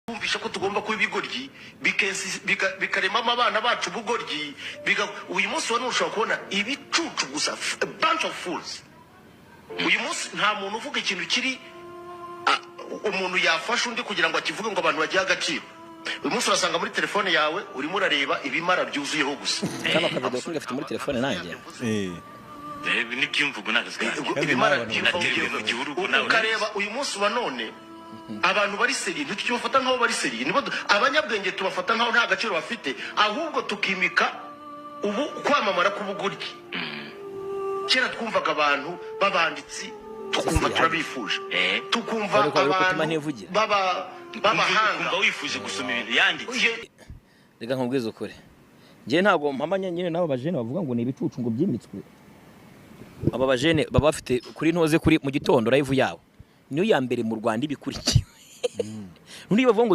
Kumvisha ko tugomba kuba ibigoryi, bikaremamo abana bacu ubugoryi. Uyu munsi wa none ushobora kubona ibicucu gusa, a bunch of fools. Uyu munsi nta muntu uvuga ikintu kiri umuntu yafasha undi kugira ngo akivuge ngo abantu bagihe agaciro. Uyu munsi urasanga muri telefone yawe urimo urareba ibimara byuzuyeho gusa. Kano kavidewo ko gafite muri telefone nanjye. N'ibyumvugo ni akazi kanjye. Ubwo ibimara Kandi byiyumva. Naterewe mu gihuru, ubwo nawe Ukareba uyu munsi wa none abantu bari sérieux ntitukibafata nk'aho bari sérieux. Nibo abanyabwenge tubafata nk'aho nta gaciro bafite, ahubwo tukimika ubu kwamamara k'ubugoryi. Kera twumvaga abantu b'abanditsi tukumva turabifuje, tukumva Ariko gutuma abantu ntivugira. b'abahanga. Ukumva wifuje gusoma ibintu yanditse. Reka nkubwize ukuri, njye ntabwo mpamanya nyine n'abo bajene bavuga ngo ni ibicucu ngo byimitswe. Aba bajene baba bafite kuri ntoze kuri mu gitondo live yabo niyo ya mbere mu Rwanda ibikurikiwe. Niba bavuga ngo